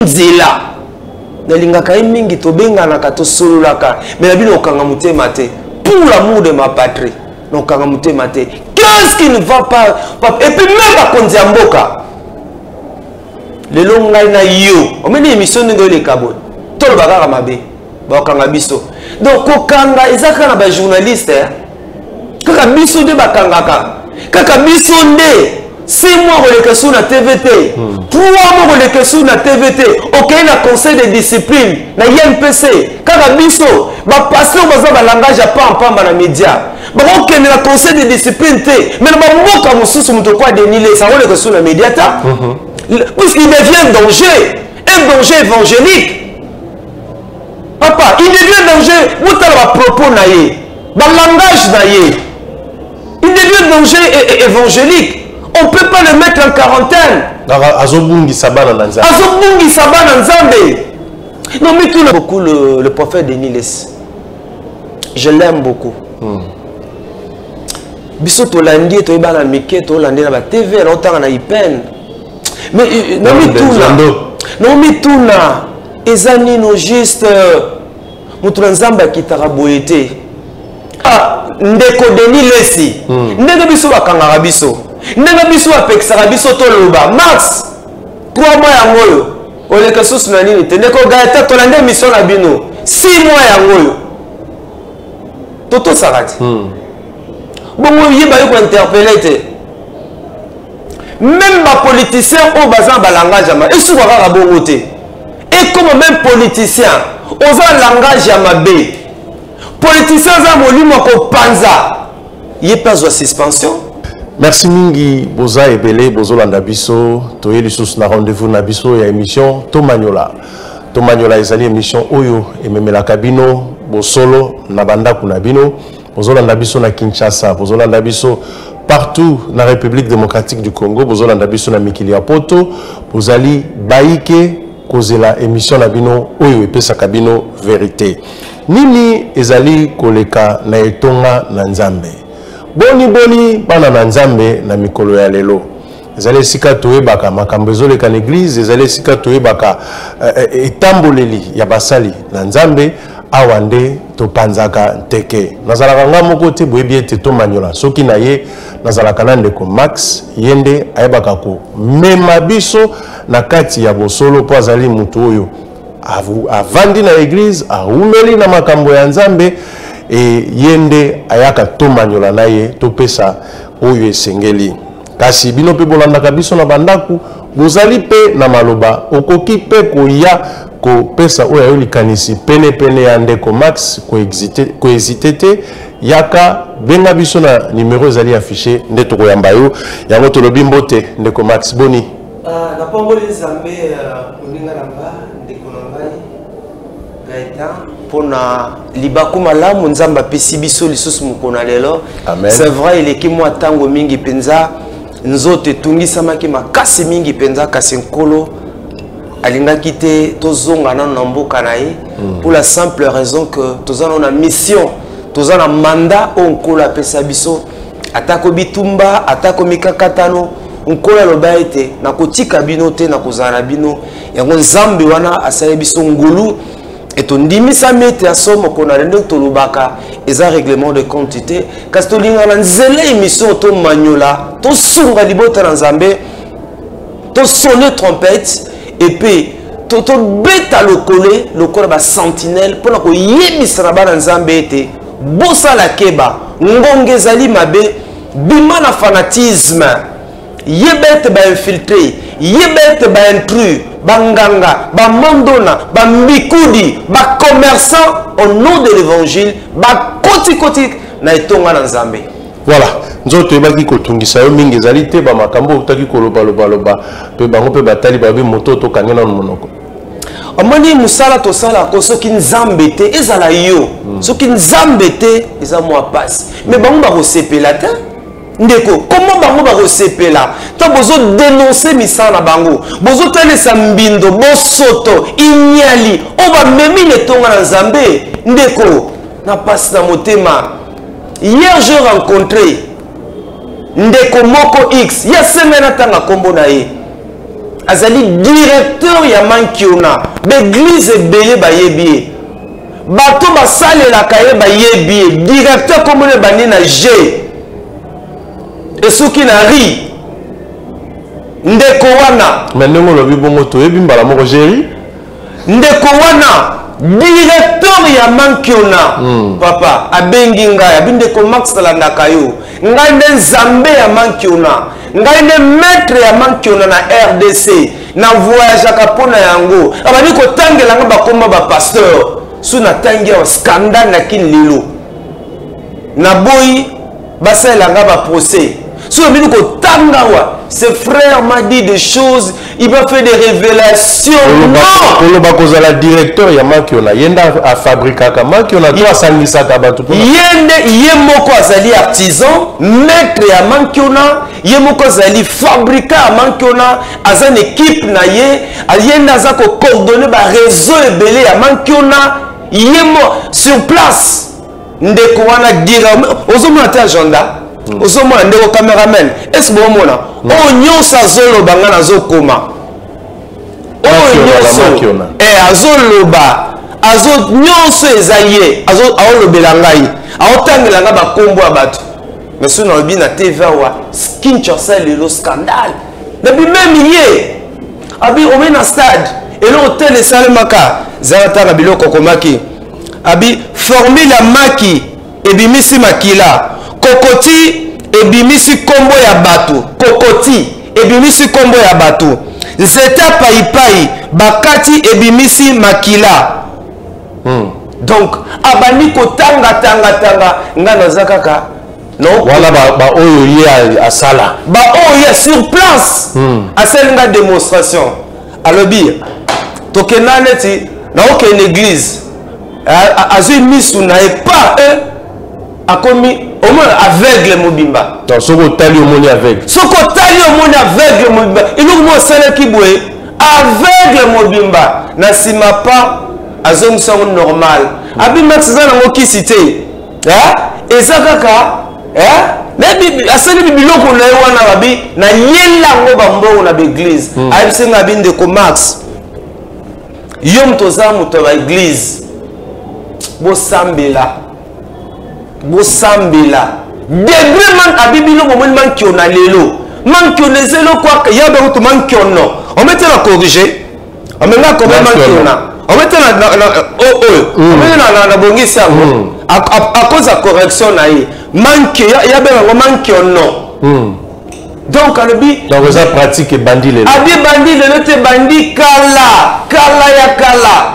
Nzela nalingaka ye mingi, tobenganaka, tosololaka, mais na bino okanga motema te. Pour l'amour de ma patrie, nokanga motema te. Qu'est-ce qui ne va pas? Et puis même bakonzi ya mboka lelo, ngai na yo omeni émission ndenge oleka boye, toloba kaka mabe, bakokanga biso. Donc kokanga eza kaka na bajournaliste, kaka biso nde bakangaka, kaka biso nde. 6 mois koleka su na TV te, 3 mois koleka su na TV te, okei na conseil de discipline na INPC. Kaka biso bapasteur baza balangage ya pampamba na média, bakokende na conseil de discipline te. Mais na bamboka mosusu, moto okwa Denis Lessie akoleka su na média ta, puisqu'il devient danger, un danger évangélique. Papa, il devient danger. Botala bapropos na ye, balangage na ye, il devient danger évangélique. On peut pas le mettre en quarantaine. Azobungisa bana na Nzambe. Azobungisa bana Nzambe. Non mais tout beaucoup le prophète Denis Lessie, je l'aime beaucoup. Biso tolandi ye, toyeba na mike, tolandi na batv, naotanga na ipene. Mais naomituna, eza nino juste moto na Nzambe akitaka boye te? Ah, ndeko Denis Lessie, ndenge biso bakangaka biso, ndenge biso bapekisaka biso toloba, max 3 mois yango oyo oleka susu na nini te. Ndeko Gaeta, tolandi émission na bino 6 mois yango oyo, totosaka te. Bongo yeba yo kointerpeller te. Même bapoliticien oyo baza na balangage ya mabe, esuka kaka bongo te. Ekoma même politicien oza langage ya mabe, politicien aza molimo ya kopanza, ye mpe azwa suspension. Merci mingi. Boza ebele bozolanda biso. Toye lisusu na rendez-vous na biso ya émission Tomanyola. Tomanyola ezali émission oyo ememelaka bino bosolo na bandako na bino. Bozolanda biso na Kinshasa, bozolanda biso partout na République démocratique du Congo, bozolanda biso na mikili ya Poto. Bozali baike kozela émission na bino oyo epesaka bino vérité. Nini ezali koleka na etonga na Nzambe? Boni boni bana na Nzambe na mikolo ya lelo? Ezali esika toyebaka makambo ezoleka na église, ezali esika toyebaka etamboleli ya basali na Nzambe. Awa nde topanzaka nteke. Nazalaka nga moko te. Boyebi ete Tomanyola, soki na ye nazalaka na ndeko Max. Ye nde ayebaka komema biso na kati ya bosolo, mpo azali motu oyo avandi na église, awumeli na makambo ya Nzambe. E ye nde ayaka tomanyola na ye, topesa oyo esengeli. Kasi bino mpe bolandaka biso na bandako, bozali mpe na maloba, okoki mpe koya kopesa oyo ayo likanisi penepene ya ndeko Max. Kohésiter te, yaka, benga biso na numero ezali affiché, nde tokoyamba yo. Yango tolobi mbote, ndeko Max, boni? Ah, napamboli Nzambe, moninga na nga, ndeko na ngai Gaetan, mpona libaku malamu Nzambe apesi biso lisusu mokolo na lelo. C'est vrai, eleki mwa ntango mingi mpenza, nzoto etungisamaki makasi mingi mpenza, kasi Nkolo alingaki te tozonga nano na mboka na ye, pour la simple raison que toza nano na mission, toza na mandat oyo Nkolo apesa biso. Atako bitumba, atako mikakatano, Nkolo aloba ete nakotika bino te, nakozala na bino. Yango Nzambe wana asali biso ngolu e tondimisami ete ya so mokolo na ndenge tolobaka, eza règlement de compte te, kasi tolingaka na nzela émission Tomanyola, tosunga libota na Nzambe, tosonner trompette et puis tobeta lokole lokola basentinelle mpona koyebisa na bana Nzambe ete bosala keba, ngonga ezali mabe. Bima na fanatisme, yeba ete bainfiltré, yeba ete baintrus, banganga, bamondona, bambikudi, bacommerçant au nom de l'évangile bakotikoti na etonga na Nzambe. Voilà, nzoto oyebaki kotungisa yo mingi ezali te. Bamakambo outaki kolobalobaloba mpe bango mpe batali babi moto tokange nano monoko. Omoni, mosala tosalako, soki Nzambe te, ezala yo. Soki Nzambe te, eza mwa pasi. Mais bango bakosepela te, ndeko. Komo bango bakosepela to bozodénoncer misala na bango, bozotalisa mbindo, bosoto, inyali oyo bamemi na etonga na Nzambe? Ndeko, na pasi na motema, hier je rencontré ndeko moko x, ye asengai natanga nkombo na ye. Azali directeur ya Mankiona. L'église ebele bayebi ye. Bato basalelaka ye bayebi ye. Directeur komona ebandi na G. Esuki na ri. Ndeko wana. Mais ndenge olobi bongo toyebi mbala moko Jerry. Ndeko wana directeur ya Mankiona. Papa abengi ngai, abi ndeko Max nalandaka yo. Ngai nde nzambe ya Mankiona. Ngai nde maître ya Mankiona na RDC. Na voyageaka mpona yango. Abandi kotangela nga bakoma ba pasteur. Su natangi awa scandale na kin lelo. Naboyi basalela nga ba procès. Soki obini kotanga wa, ce frère m'a dit des choses, il m'a fait des révélations. Non! Oloba kozala directeur ya Mankiona, ye nde afabrikaka Mankiona to asangisaka bato mpona- Ye nde ye moko azali artisan, maître ya Mankiona, ye moko azali fabricant ya Mankiona, aza na équipe na ye, ye nde aza kocoordonner ba réseau ebele ya Mankiona, ye mo sur place. Ndeko wana dira ozomona te agenda, ozomona ndeko cameraman, est-ce bomona oyo nyonso azoloba nga nazokoma oyo nyonso azoloba azo nyonso eza ye aolobela ngai, aotangela nga bakombo ya bato. Mais soki nalobi na TV awa Kinshasa lelo scandale, nabi même ye abi ome na stade eloko tel esalemaka zala tanga biloko okomaki abi formule ya maki ebimisi makila, kokoti ebimisi kombo ya bato, kokoti ebimisi kombo ya bato, nzete ya paipai bakati ebimisi makila. Donc abandi kotanga tanga tanga nga naza kaka wana ba oyo ye asala ba oyo ye sur place asali nga démonstration. Alobi tokenda neti naokende église, azwi misu na ye pa akomi omona aveugle mobimba. Soki otali omoni aveugle, soki otali omoni aveugle mobimba, eloko moko asalaki boye aveugle mobimba na nsima pa azongisa yango normal. Abi Max eza nango kisi te, eza kaka asali biloko na ye wana, babi nayela yango bambongo na baeglise. Ayebisi nga abi ndeko Max, yo moto oza moto ya baeglise, bosambela bosambela degré man abi bino bomoni Mankiona lelo, Mankiona eza eloko ya bango to Mankiona omete na corriger omenga koma Mankiona omete oyo omete na bongisi yango à cause ya correction na ye ya benga yango Mankiono. Donc alobi donc eza pratique ebandi lelo, abi bandi lelo te, bandi kala kala ya kala.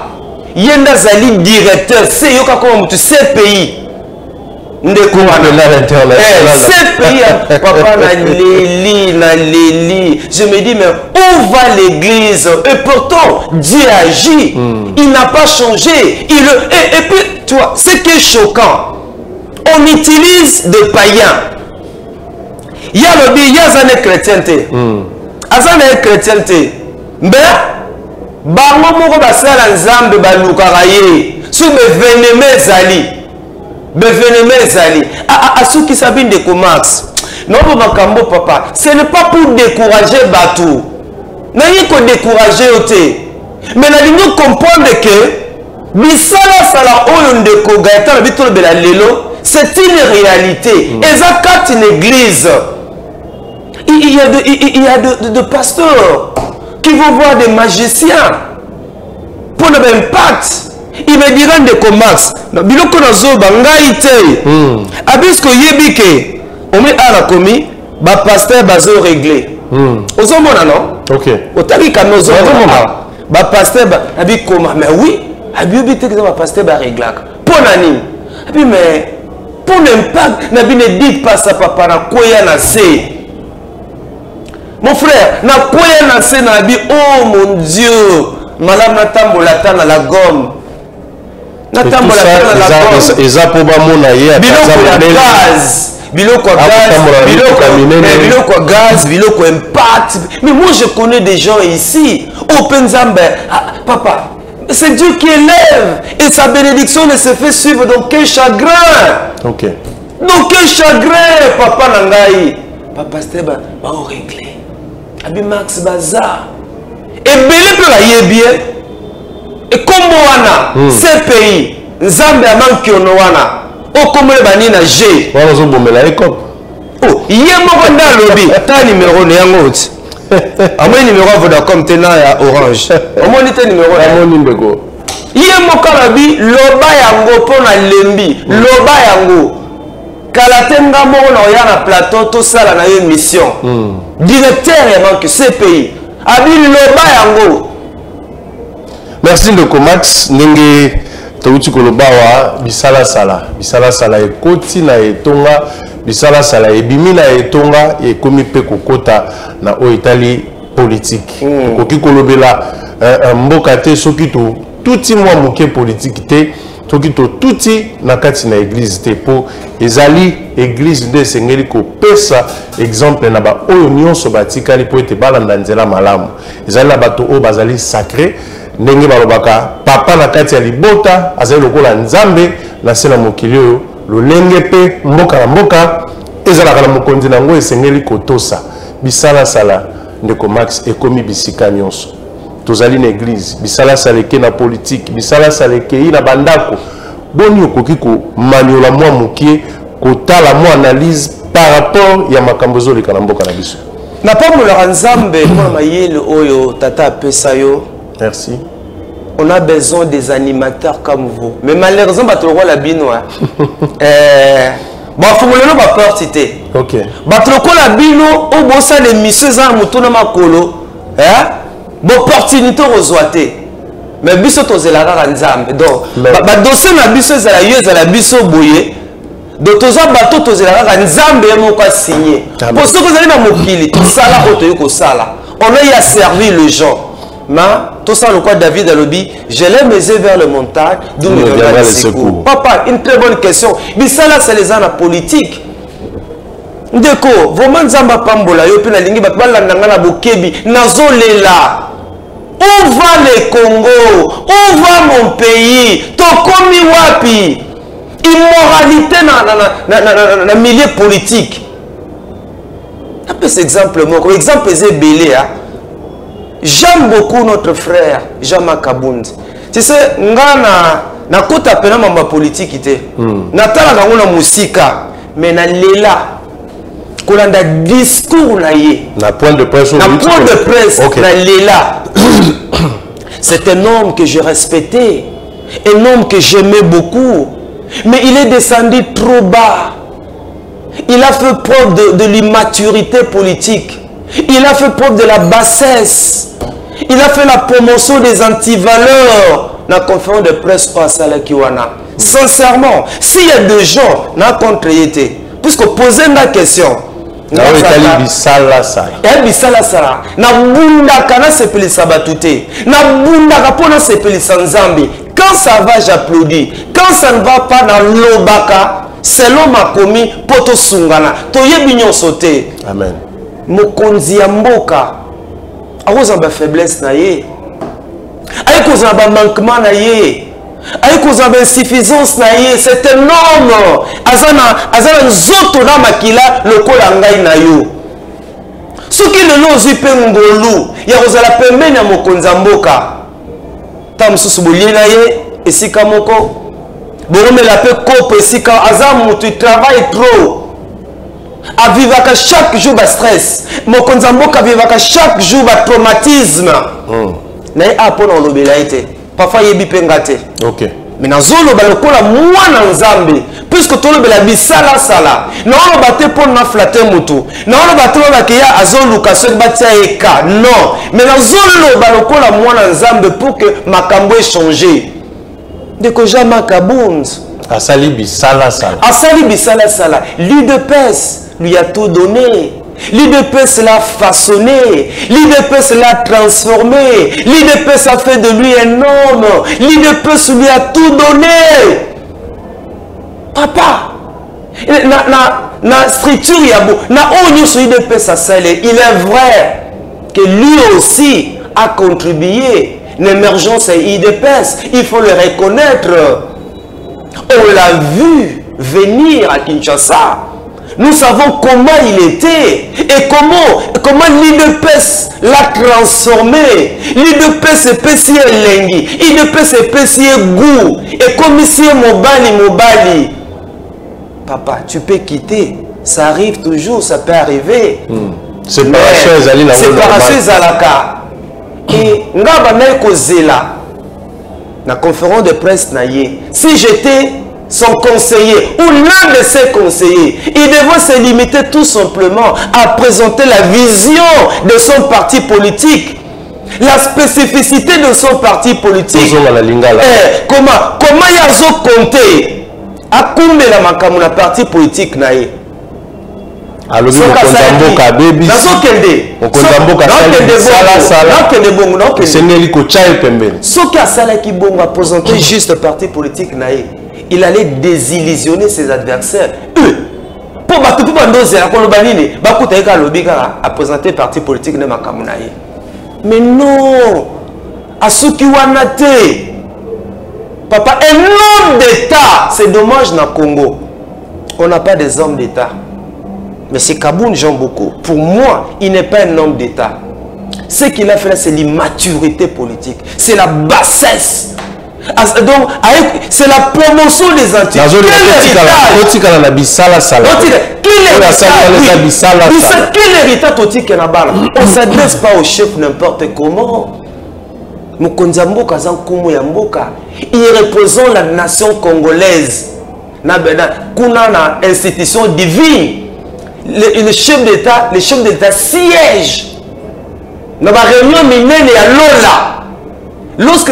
Ye nde azali directeur se yoka koma motu CPI ndeko wana CPI papa na leli na leli. Je me dis mais où va l'église? Et pourtant Dieu agit, il n'a pas changé. Il et puis tu vois ce qui est choquant, on utilise des païens. Ya lobi ya aza na chrétien te, aza na chrétien te, mais bango moko basala nzambe balukaka ye so beveneme ezali beveneme ezali asukisa bi ndeko Max naobo makambo papa, ce n'est pas pour décourager bato, naye kodécourager yo te, mais nalingi comprendre que bisalasala oyo ndeko Gaëtan na bitolobela lelo c'est une réalité. Eza kati na église, il y a de pasteurs qui vont voir des magiciens pour le impact. Il me dira ndeko Max biloko nazoba ngai te abisko yebi ke omi ala komi ba pasteur bazo régler. Ozomona non? Otali kame ozomona ba pasteur abi koma mais oui abi obi te ba pasteur ba réglaka pona nini abi mais pour l'impact nabi ne dites pas ça papa na koya na se. Mon frère, na koya na se na bi oh mon Dieu, madame natambola ta na la gomme. Natambola ta na la gomme. Eza po ba mona ye biloko ya gaz, biloko ya gaz, biloko ya gaz, biloko impact. Mais moi je connais des gens ici au Penzambe, papa, c'est Dieu qui élève et sa bénédiction ne se fait suivre d'aucun chagrin. OK. D'aucun chagrin, papa nangai. Papa Steba, ba réglé. Abi Max Bazar. Ebele mpe bayebi ye ekombo wana. CPI Nzambe ya mankiono wana okombole banini na G. Wana ozobomela ye cope. Oh, ye moko nde alobi ta numero ne yango oti amoni numero ya Vodacom te na ya Orange, omoni te numero. Amoni, ndeko. Ye moko alobi loba yango mpo na lembi. Loba yango kala te, nga moko na oya na plateau tosala na yo émission. Directeur ya banque CPI abi loba yango. Merci, ndeko Max. Ndenge touti koloba awa, bisalasala, bisalasala ekoti na etonga, bisalasala ebimi na etonga, ekomi mpe kokota na oyo etali politike. Tokoki kolobela mboka te soki totuti mwa moke politike te, soki totuti na kati na église te, mpo ezali église nde esengeli kopesa exemple na baoyo nyonso batikali mpo ete balanda nzela malamu. Ezali na bato oyo bazali sacré, ndenge balobaka papa na kati ya libota azali lokola Nzambe na se na mokili oyo. Lolenge mpe mboka na mboka ezalaka na mokonzi na yango, esengeli kotosa. Bisalasala, ndeko Max, ekomi bisika nyonso. Tozali na église, bisalasala eke na politike, bisalasala ekei na bandako. Boni okoki komaniola mwa mokie, kotala mwa analyse par rapport ya makambo ezoleka na mboka na biso? Napambolaka Nzambe mpona mayele oyo tata apesa yo. Merci. On a besoin des animateurs comme vous, mais malheureusement bato lokola bino bafungolelo baporte te. Bato lokola bino oyo bosala émission eza na motu na makolo, boopportunité kozwa te. Mais biso tozela kaka Nzambe. Donc badossier na biso ezala yo, ezala biso boye. Donc toza bato tozela kaka Nzambe ye moko asigne, po soki ozali na mokili, tosala oyo toyei kosala, on a ya servir les gens. Mais tosala lokola David alobi: "Je lève mes yeux vers le montagne, d'où me viendra le secours." Papa, une très bonne question. Bisala sala eza na politique. Ndeko, vraiment Nzambe apambola yo mpe nalingi bato balanda nga na bokebi. Nazolela: où va le Congo? Où va mon pays? Tokomi wapi? Immoralité na milieu politique. Napesa exemple moko, exemple eza ebele. J'aime beaucoup notre frère Jean-Marc Kabund. Tu sais, nga na nakota pena mambo ya politiki te. Natalaka yango na mosika, mais nalela kolanda discours na ye. Na point de presse. Na point de presse. Nalela. C'est un homme que je respectais, un homme que j'aimais beaucoup, mais il est descendu trop bas. Il a fait preuve de l'immaturité politique, il a fait preuve de la bassesse, il a fait la promotion des antivaleurs na conférence de presse oyo asalaki wana. Sincèrement, s'il y a des gens na contre ye te, puisque poser nga question. Bisalasala. Ya bisalasala, nabundaka nasepelisa bato te, nabundaka mpo nasepelisa Nzambe. Quand ça va, j'applaudis. Quand ça ne va pas, nalobaka selon makomi mpo tosungana. Toyebi nyonso te. Amen. Mokonzi ya mboka akozala bafaiblesse na ye, aye kozala bamanquement na ye, aye kozala bainsuffisance na ye. C'est un homme, aza na nzoto na makila lokola ngai na yo. Soki lelo ozwi mpe ngolu ya kozala pembeni ya mokonzi ya mboka, ntango mosusu bolie na ye esika moko, bokomela mpe kopo esika aza, motu travaille trop, avivaka chaque jour bastress. Mokonzi ya mboka avivaka chaque jour batraumatisme. Na ye a mpo na kolobela ye te, parfois ayebi mpe nga te. Mais nazoloba lokola mwana Nzambe, puisque tolobela bisalasala. Naoloba te mpo na flatter motu, naoloba te olobaka ya azoluka soki batia ye ka, non, mais nazoloba lokola mwana Nzambe pour que makambo echange. Ndeko Jean-Marc Kabund asali bisalasala. Asali bisalasala. L'UDPS lui a tout donné. L'UDPS l'a façonné, l'UDPS l'a transformé, l'UDPS a fait de lui un homme, l'UDPS lui a tout donné. Papa, na structure ya bo, na oyo nyonso UDPS asali, il est vrai que lui aussi a contribué l'émergence à UDPS, il faut le reconnaître. On l'a vu venir à Kinshasa. Nous savons comment il était et comment l'UDPS l'a transformé. L'UDPS epesi ye elengi, UDPS epesi ye goût, ekomisi ye mobali mobali. Papa, tu peux quitter. Ça arrive toujours, ça peut arriver. Séparation ezali na séparation ezalaka. Et nga bandaki kozela na conférence de presse na ye. Si j'étais son conseiller ou l'un de ses conseillers, il devrait se limiter tout simplement à présenter la vision de son parti politique, la spécificité de son parti politique. Tozonga na lingala. Eh, comment ye azocompter akumbela makambo na parti politique na ye? Alobi mokonzi ya mboka abebisi. Nazokende. Mokonzi ya mboka asali bisalasala. Nakende bongo, nakende. Esengeli kotya ye pembeni. Soki asalaki bongo, aprésenter juste parti politique na ye, il allait désillusionner ses adversaires, eux, mpo bato mpo bandozela koloba nini, bakuta ye kaka alobi kaka aprésenter parti politique nde makambo na ye. Mais non, asuki wana te. Papa, un homme d'État, c'est dommage, na Congo on n'a pas des hommes d'État. Mais c'est Kaboun Jean Boko. Pour moi, il n'est pas un homme d'État. Ce qu'il a fait là, c'est l'immaturité politique. C'est la bassesse. Donc, c'est la promotion des anti. Quel héritage? Quel héritage totika na bana? On ne s'adresse pas au chef n'importe comment. Mokonzi ya mboka aza nkumu ya mboka. Il représente la nation congolaise. Na, na, kuna na institution divine. Le chef d'État siège dans la réunion minene ya Lola. Lorsque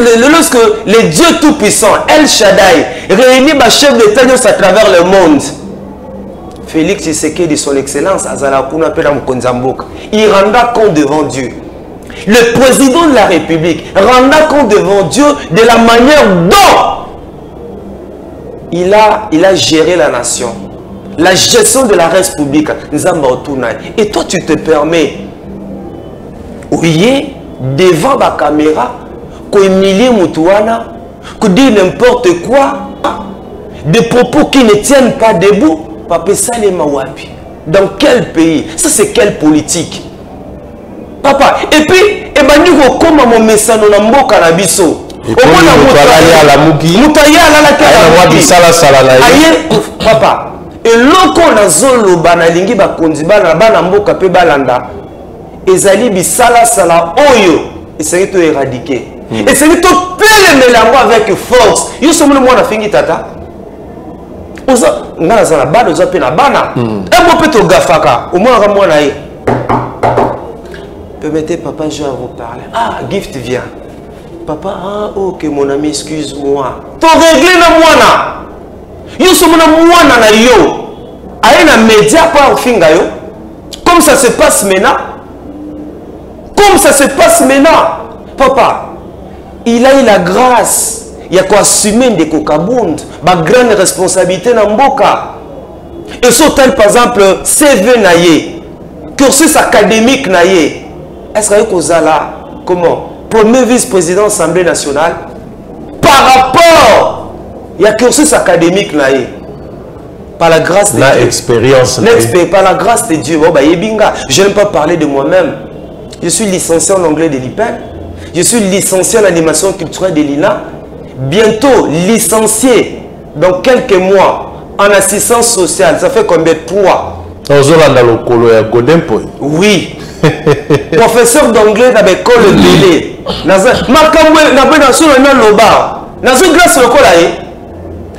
le Dieu Tout-Puissant, El Shaddai, réunit ba chef d'État à travers le monde, Félix Tshisekedi, son excellence, azala kuna pe na mokonzi ya mboka, il rendra compte devant Dieu. Le président de la République rendra compte devant Dieu de la manière dont il a géré la nation. La gestion de la res publique. Nzambe otuna. Et toi, tu te permets, oye, devant la caméra, qu'humilier mutu wana, que dire n'importe quoi, des propos qui ne tiennent pas debout. Papa, salema wapi? Dans quel pays? Ça, c'est quelle politique? Papa, et puis, ebandi kokoma momesano na mboka na biso. Omona moto alali alamuki. Moto aye alalaki. Aye na mwa bisalasala na ye. Aye, papa, eloko nazoloba, nalingi bakonzi, bana bana mboka mpe balanda, ezali bisalasala oyo esengi to éradiquer, esengi totelemela yango avec force. Yo somoni mwana afingi tata, oza nga naza na bana, oza mpe na bana, emo mpe togafaka. Omonaka mwana ye: "Permettez, papa, je vais vous parler." "Ah, Gift, viens, papa." "Ah, ok, mon ami, excuse-moi." Torégler na mwana yo. Somona mwana na yo aye na média mpo akofinga yo, comme ça se passe maintenant, comme ça se passe maintenant. Papa, il a eu la grâce ya koassumer, ndeko Kabund, bagrande responsabilité na mboka. Et so otali par exemple CV na ye, cursus académique na ye, est ce que aye kozala comment premier vice-président Assemblée nationale par rapport ya cursus académique na ye? Par la grâce de Na Dieu. Expérience na ye. Par la grâce de Dieu. Bon, bah, yebi nga, je n'aime pas parler de moi-même. Je suis licencié en anglais de l'IPEN. Je suis licencié en animation culturelle de l'INA. Bientôt licencié dans quelques mois en assistance sociale. Ça fait combien? Trois. Ozolanda lokolo ya Godin Poi. Oui. Professeur d'anglais dans l'école ebele. Makambo na be na solo na loba. Nazo grâce lokola ye.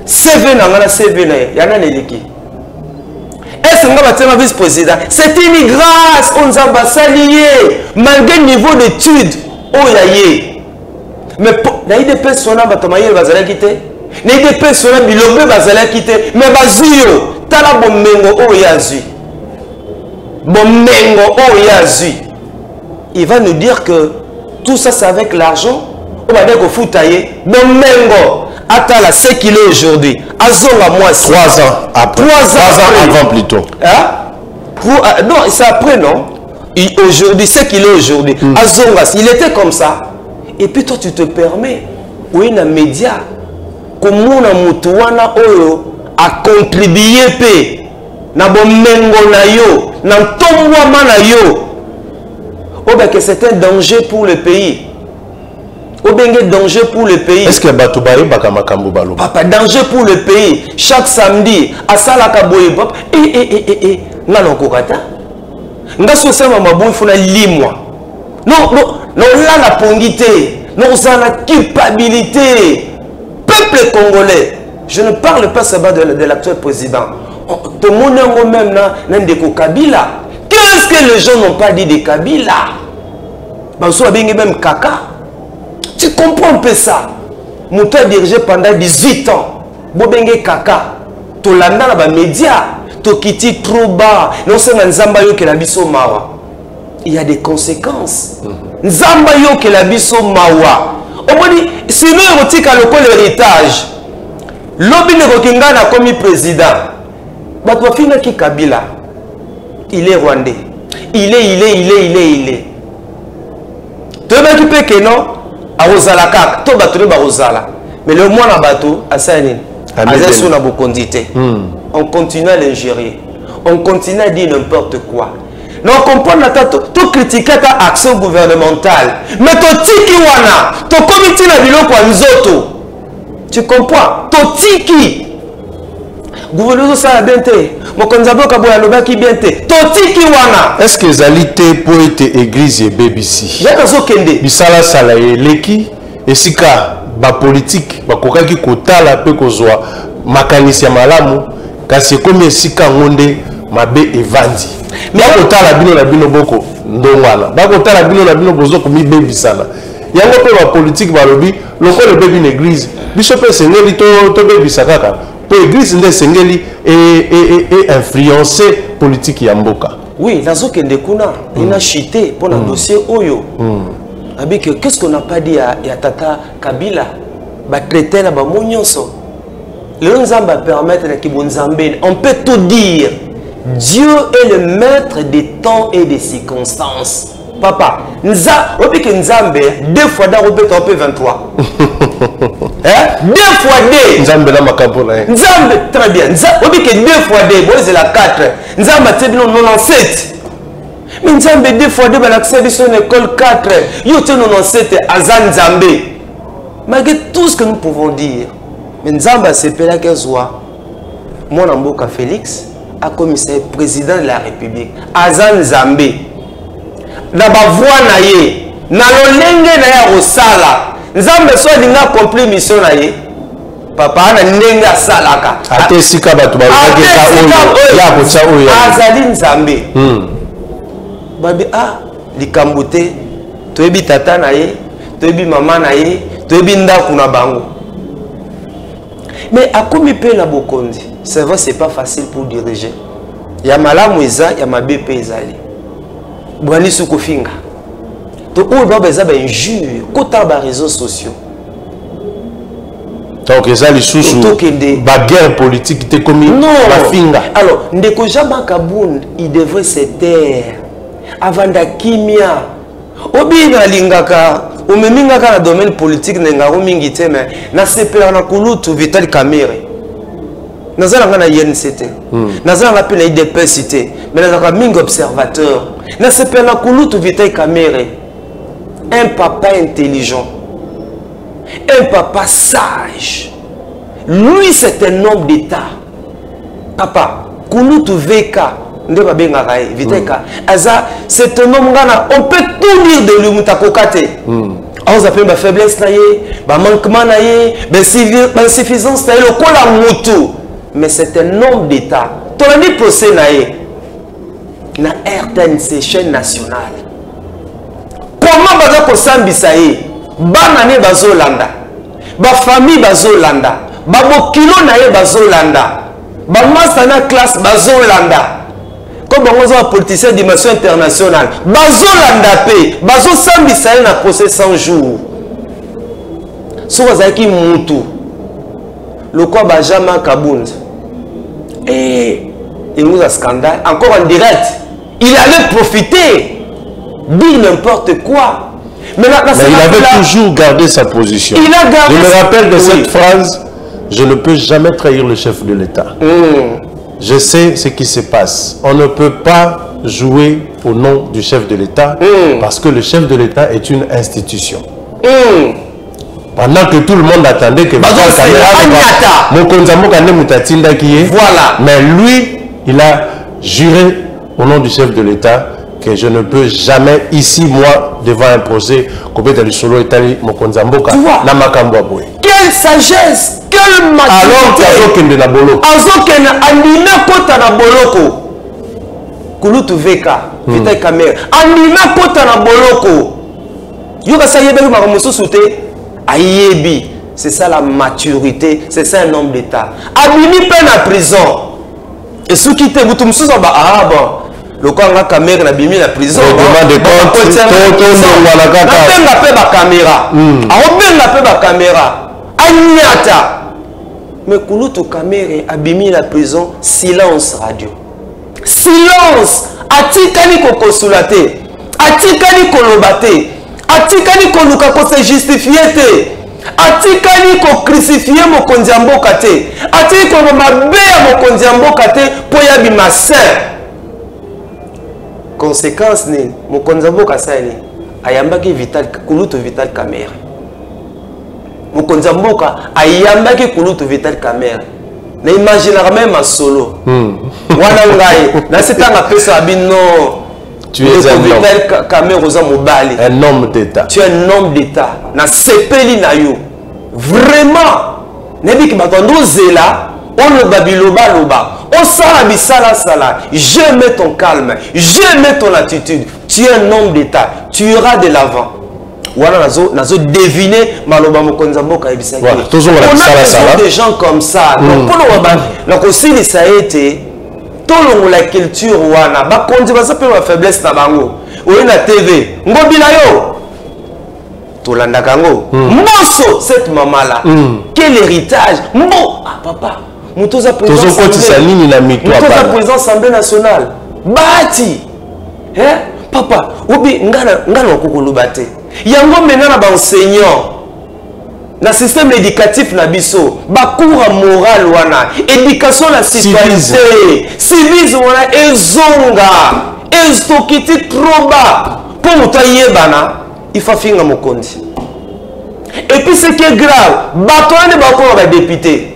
CV na nga na CV na ye. Yana neleki. Est-ce que nga batia vice-président? C'est une grâce oyo Nzambe asali ye malgré niveau d'étude oyo ya ye. Mais na UDPS wana, bato mayele bazalaki te. Na UDPS wana, bilombe bazalaki te. Mais bazwi yo. Tala bomengo oyo ye azwi. Bomengo oyo ye azwi. Il va nous dire que tout ça, c'est avec l'argent oyo bandeki kofuta ye. Bomengo, atala ce qu'il est aujourd'hui. Azonga mwasi. 3 ans après. 3 ans 3 ans après. avant plutôt. Hein? Non, c'est après, non? Aujourd'hui, ce qu'il est aujourd'hui. Azonga, il était comme ça. Et puis toi, tu te permets, oui, na média, comment na mutu wana oyo a contribué pe. Na bomengo na yo, na ntombwama na yo. Obake c'est un danger pour le pays. Obenge danger pour le pays. Est-ce que bato bayebaka makambo baloba? Papa, danger pour le pays. Chaque samedi, asalaka boye papa. Eh eh eh eh eh. Nga nakoka ta. Nga so osala maboyi funa limwa. Non, non, nolala pongi te. Nozala culpabilité. Peuple congolais, je ne parle pas seulement de l'actuel président. Tout le monde même na ndeko Kabila. Qu'est-ce que les gens n'ont pas dit de Kabila? Bazo abengi même kaka. Tu comprends un peu ça? Moto a dirigé pendant 18 ans. Bobenge kaka. Tolanda na ba média. Tokiti trop bas. Non seulement Nzamba yo ke la biso mawa. Il y a des conséquences. Nzamba yo ke la biso mawa. Omoni sinon erotika lokola héritage. Lobi nekoki nga na komi président. Bato bafingaki Kabila. Il est rwandais. Il est, il est, il est, il est, il est. Toyebaki mpe ke non akozala kaka to bato nde bakozala, mais le mwana bato asala nini? Aza so na bokonzi te. On continue à l'injurier, on continue à dire n'importe quoi. Na comprendre ata tocritique ata action gouvernementale, mais totiki wana, tokomi ntina biloko ya nzoto. Tu comprends? Totiki gouvernement ozosala bien te, mokonzi ya mboka boye alobaki bien te, totiki wana. Est ce que ezali te mpo ete église ebebisi? Yaka azokende. Bisalasala eleki esika bapolitike bakokaki kotala mpe kozwa makanisi ya malamu, kasi ekomi esika yango nde mabe evandi. Bakotala bino na bino boko ndongwana, bakotala bino na bino bozo komibebisana. Yango mpe bapolitike balobi lokola ebebi na église, biso mpe esengeli tobebisa kaka, mpo église nde esengeli e influence politique ya mboka. Oui, nazokende kuna. Ina chité mpo na dossier oyo. Abi que qu'est-ce qu'on n'a pas dit ya tata Kabila, batraité na bamo nyonso. Lelo Nzambe apermettre na kibonzambe, on peut tout dire. Dieu est le maître des temps et des circonstances. Papa, nza oyebi ke Nzambe deux fois da obeta mpe 23, hein? Deux fois deux. Nzambe na makambo na ye. Nzambe, très bien. Oyebi ke deux fois deux boezela 4, Nzambe atie bino 97, mais Nzambe deux fois deux balakisa biso na école 4, yo tie 97. Aza Nzambe malgré tout ce que nous pouvons dire. Mais Nzambe asepelaki azwa mwana mboka Félix, akomisa ye président de la République. Aza Nzambe na bavoi na ye, na lolenge na ye ya kosala. Nzambe so alingi accomplir mission na ye, papa, na ndenge asalaka. Ate esika bato balobaki eza oyo ya kotia oyo ya Azali Nzambe. Babi ah, likambo te, toyebi tata na ye, toyebi mama na ye, toyebi ndako na bango. Mais akomi mpe na bokonzi. C'est vrai, c'est pas facile pour diriger. Ya malamu eza, ya mabe mpe ezali. Bwani kofinga to oyo baba eza bainjure kota baréseaux sociaux. Donc eza lisusu Tokende. Baguerre politique te, komi Non. bafinga. Alors ndeko Jean-Marc Kabund, il devrait se taire, avanda kimia. Obi nalingaka omemi nga kaka na domaine politique, nalingaka mingi te, mais nasepelaka na kulutu Vital Kamerhe. Naza nanga na UNC te, naza nanga mpe na UDPS te, mais nazalaka mingi observateur. Nasepela na kulutu Vital Kamerhe, un papa intelligent, un papa sage. Lui, c'est un homme d'État. Papa kulutu VK nde babengaka ye Viteka. Aza, c'est un homme ngana, on peut tout dire de lui. Moto akoka te aoza mpe bafaiblesse na ye, bamanquement na ye, bainsuffisance na ye lokola motu, mais c'est un homme d'État. Tolandi procès na ye na RTNC, chaîne nationale. Comment baza kosambisa ye? Bana ne bazolanda, bafamille bazolanda, babokilo na ye bazolanda, bamasa na classe bazolanda. Comme bango oza bapoliticien dimension internationale, bazolanda mpe bazosambisa ye na procès 100 jours. Soki azalaki mutu lokwa Benjamin Kabund, elingi scandale encore en direct, il allait profiter, dire n'importe quoi. Mais, là, mais il avait toujours gardé sa position. Il a gardé. Je me rappelle de cette phrase: «Je ne peux jamais trahir le chef de l'État.» Je sais ce qui se passe. On ne peut pas jouer au nom du chef de l'État parce que le chef de l'État est une institution. Pendant que tout le monde attendait que Mokonzi mboka nde moto atindaki ye. Voilà. Mais lui, il a juré au nom du chef de l'État que je ne peux jamais ici, moi, devant un procès, kobeta lisolo etali mokonzi mboka na makambo ya boye. Quelle sagesse, quelle maturité. Alors qu'azokende na boloko. Azokende andima kota na boloko. Kulutu VK, Vital Kamerhe, andima kota na boloko. Yoka sa yebeli makambo mosusu te, ayebi. C'est ça la maturité, c'est ça un homme d'État. Abimi pe na prison. Et ceux qui te mutu mosusu ba ah bon. Lokola nga Kamerhe na bimi na prison. Règlement de compte, to kaka. Nabenga pe ba caméra. Aobenga pe ba caméra. Anyata. Mais Kulutu Kamerhe abimi na prison, silence radio. Silence. Atikali kokosula te. Atikali koloba te. Atikali koluka ko se justifier te. Atikali ko crucifier mokonzi ya mboka te. Atikali koloba mabe ya mokonzi ya mboka te po ya bima saint. Conséquence nini? Mokonzi ya mboka asali nini? Ayambaki Vital, Kulutu Vital Kamerhe. Mokonzi ya mboka ayambaki Kulutu Vital Kamerhe. Na imaginaka même masolo. Wana ngai, nasi tanga pesa bino. Tu es un homme. Vital Kamerhe oza mobali. Un homme d'État. Tu es un homme d'État. Na sepeli na yo. Vraiment. Nayebi ke bato ndozela oloba biloba loba. Osala bisala sala. Je mets ton calme. Je mets ton attitude. Tu es un homme d'État. Tu iras de l'avant. Wana nazo deviner maloba mokonzi ya mboka ayebisaki. Voilà, tozonga na On a bisala besoin sala. de gens comme ça. Donc, mpona wa ba, na kosilisa ete tolongola culture wana. Bakonzi baza pe ba faiblesse na bango. Oye na TV, ngobila yo. Tolandaka yango. Mboso, cette maman-là. Quel héritage. Mbo, ah papa, moto oza président Tozokotisa assemblée. nini na mito Moto oza ya bana? président assemblée nationale. Bati. Hein? Papa, obi ngana ngana okokoloba te. Yango maintenant na ba enseignant na système éducatif na biso, ba cours moral wana, éducation na citoyenneté, civisme wana ezonga, ezokiti trop bas. Po moto ayebana, il faut finga mokonzi. Et puis ce qui est grave, bato wana bakoma ba député.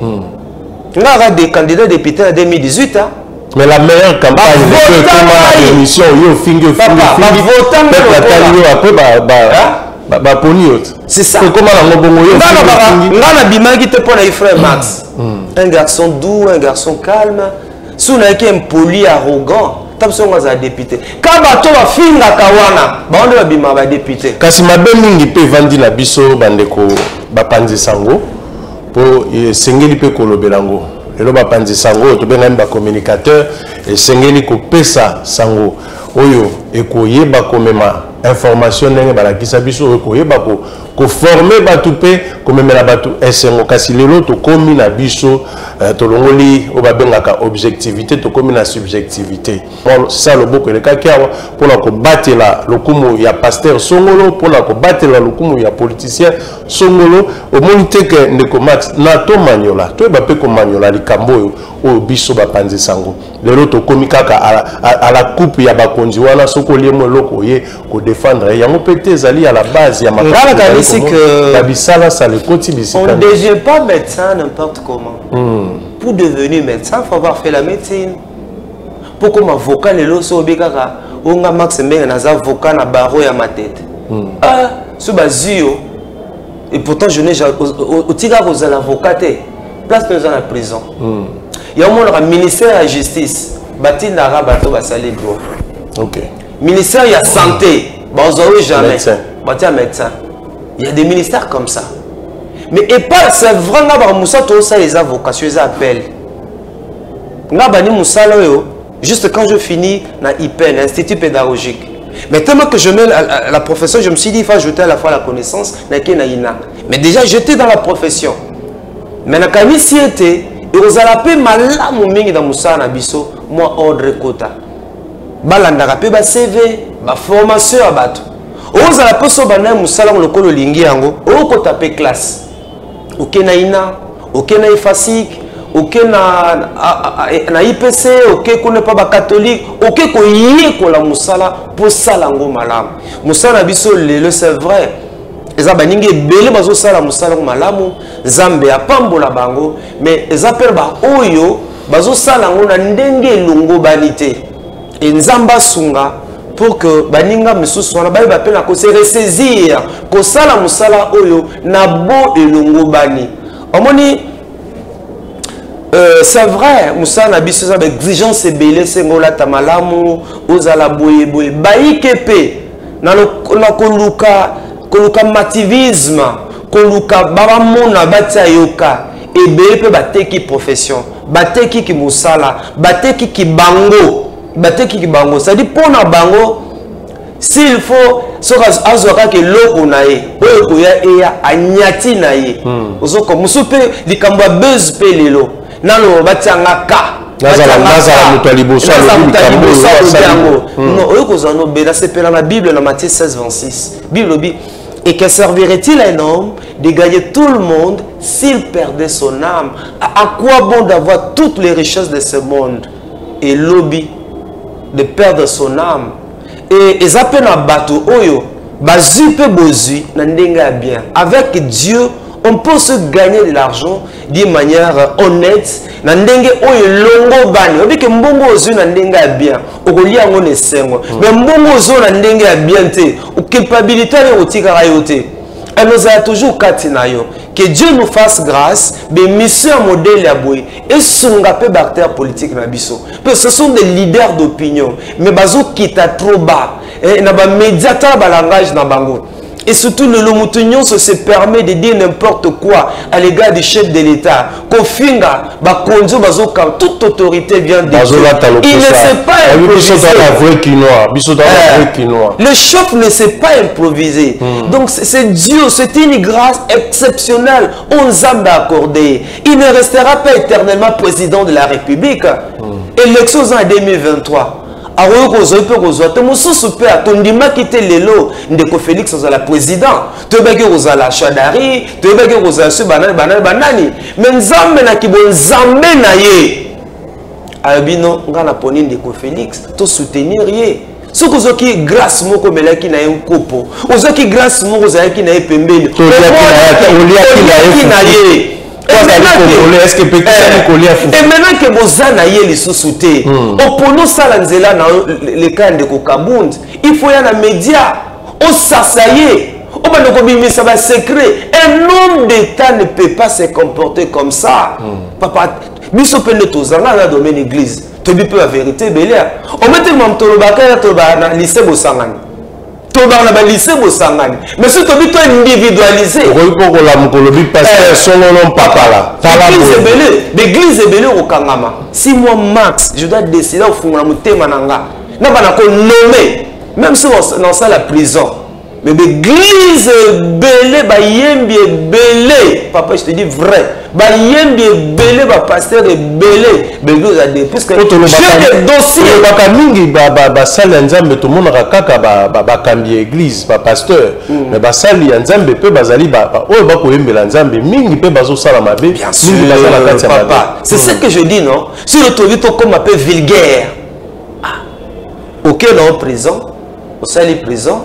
Nga des candidats députés en 2018, hein. Mais la meilleure campagne, Ba c'est vota comment ngai. émission, yo fingi, fingi, Papa, fingi. ba vota ngai Peuple lokola. atali yo, après, ba, ba, Hein? ba, ba poni yo. C'est ça. Faut comment la ngobongo yo, Nga na fingi, baka, fingi. nga na bimaki te mpo na ye frère Max. Un garçon doux, un garçon calme. Sous na ye impoli, arrogant. Tape songo za député. Ka bato ba fingaka wana, ba onde ba bima ba député. Kasi mabe mingi pe vandi na biso bandeko bapanzi sango po esengeli pe kolobela ngo. Lelo bapanzi sango tobengami ba communicateur, esengeli kopesa sango oyo ekoyeba komema information ndenge balakisa biso, oyo ekoyeba koformer bato mpe komemela bato esengo. Kasi lelo tokomi na biso, tolongoli oyo babengaka objectivité, tokomi na subjectivité. Bon, ça loboko elekaki awa mpona kobatela lokumu ya pasteur Songolo, mpona kobatela lokumu ya politicien Songolo. Omoni te ke ndeko Max na tomanyola, toyeba mpe komanyola likambo oyo, oyo biso bapanzi sango. Lelo tokomi kaka à la coupe ya bakonzi wana, soki olie mo eloko oye kodéfendre yango mpe te, ezali à la base ya makambo Nga nakanisi ezali komona. que Ba bisala sala ekoti bisika on ne nyonso. devient pas médecin n'importe comment. Pour devenir médecin, il faut avoir fait la médecine. Pour comme avocat lelo so obi kaka onga Max Mbenga naza avocat na barreau ya Matete. Ah, so bazwi yo. Et pourtant je n'ai jamais otika kozala avocat te. Place nous na prison. Ya omonaka ministère ya justice batindaka bato basali droit. Ministère ya santé, bazwa yo jamais. Médecin. Batia médecin. Il y a des ministères comme ça. Mais et pas c'est vraiment ba musa to ça les vocations, les appels. Nga bani musala yo juste quand je finis na IPN, Institut pédagogique. Mais tellement que je mets la profession, je me suis dit il faut ajouter à la fois la connaissance na ke na ina. Mais déjà j'étais dans la profession. Mais na kanisi ete ekozala pe malamu mingi na musala na biso moi ordre quota. Balandaka pe ba CV, ba formation ya bato. Ozala pe so bana musala lokolo lingi yango, okota pe classe. Oke na ina, oke na IFASIC, Oke na IPC, oke kuna pa bacatholique, oke koyekola mosala mpo sala yango malamu. Mosala na biso lelo, c'est vrai, eza baningi ebele bazosala mosala yango malamu, Nzambe apambola bango, mais eza mpe baoyo bazosala yango na ndenge elongobani te. E Nzambe asunga pour que baninga misusu wana bayeba mpe na kose ressaisir, kosala mosala oyo na bo elongobani. Omoni, c'est vrai, mosala na biso eza baexigence ebele, esengo olata malamu, ozala boyeboye. Bayike mpe na koluka mativisme, koluka bamona batia yoka ebele, mpe bateki profession, batekiki mosala, batekiki bango, batekiki bango. C'est-à-dire, mpo na bango, s'il faut, soki azwa kaka eloko na ye oyo ekoya, eya anyati na ye. Ozoko mosusu mpe likambo ya buzz mpe lelo nano batianga ka Nazala moto ya liboso alobi likambo oyo. Yango non, oyo kozwa no be nasepela na Bible, na Matthieu 16 26, Bible lobi: «Et que servirait-il à un homme de gagner tout le monde s'il perdait son âme? À quoi bon d'avoir toutes les richesses de ce monde et lobi de perdre son âme?» Et eza mpe na bato oyo bazwi mpe bozwi na ndenge ya bien. Avec Dieu, on peut se gagner de l'argent d'une manière honnête, na ndenge oyo elongo bani. Oyebi ke mbongo ozwi na ndenge ya bien, okolia yango na esengo, mais mbongo ozwi na ndenge ya bien te, culpabilité wana ekotikaka yo te, ozala toujours kati na yo. Que Dieu nous fasse grâce. Bémission ya modèle ya boye esunga mpe baacteur politique na biso mpe. Ce sont des leaders d'opinion, mais bazokita trop bas na bamédia. Tala balangage na bango. Et surtout, le moto nyonso se permet de dire n'importe quoi à l'égard du chef de l'État. Kofinga, bakonzo bazoka, toute autorité vient de Dieu. Il ne sait pas improviser. Le chef ne sait pas improviser. Donc c'est Dieu, c'est une grâce exceptionnelle. On nous a accordé. Il ne restera pas éternellement président de la République. Élection en 2023. Akoki kozwa mpe kozwa te. Mosusu mpe atondimaki te. Lelo ndeko Félix azala président, toyebaki kozala Shadary, toyebaki kozala so banani, banani, banani, mais Nzambe na kibonzambe na ye alobi: «No, ngai naponi ndeko Félix, tosoutenir ye.» Soki ozwaki grâce moko, omelaki na ye nkopo, ozwaki grâce moko, ozalaki na ye pembeni, oliaki na ye. Et maintenant ke boza na ye lisusu te, oponi osala nzela na leka ya ndeko Kabund, il faut ya na média osasa ye, obanda kobimisa basecret. Un homme d'État ne peut pas se comporter comme ça. Papa, biso mpe nde tozanga na domaine église, toyebi mpe bavérité ebele. Ometema tolobaka ya tolobaka na lycée Bosangani, tolobaka na balycée Bosangani, mais soki tobi to individualiser. Okoki mpo kolamuka, olobi pasteur songolo mpakala. Église ebele, baeglise ebele okokangama. Si moi, Max, je dois décider ofungola motema na nga na bana konommer, même si nasala prison, mais baeglise ebele, bayembi ebele, papa, je te dis vrai, bayembi ebele, bapasteur ebele, baeglise ade, puisque j'ai des dossiers. Tolobaka mingi basali ya Nzambe, tomonaka kaka bakambi ya église, bapasteur, mais basali ya Nzambe mpe bazali oyo bakoyembela Nzambe mingi mpe bazosala mabe mingi, baza na kati ya mabe. C'est ce que je dis, non? Si le tobi tokóma mpe vulgaire, ah, ok, na prison, osali prison,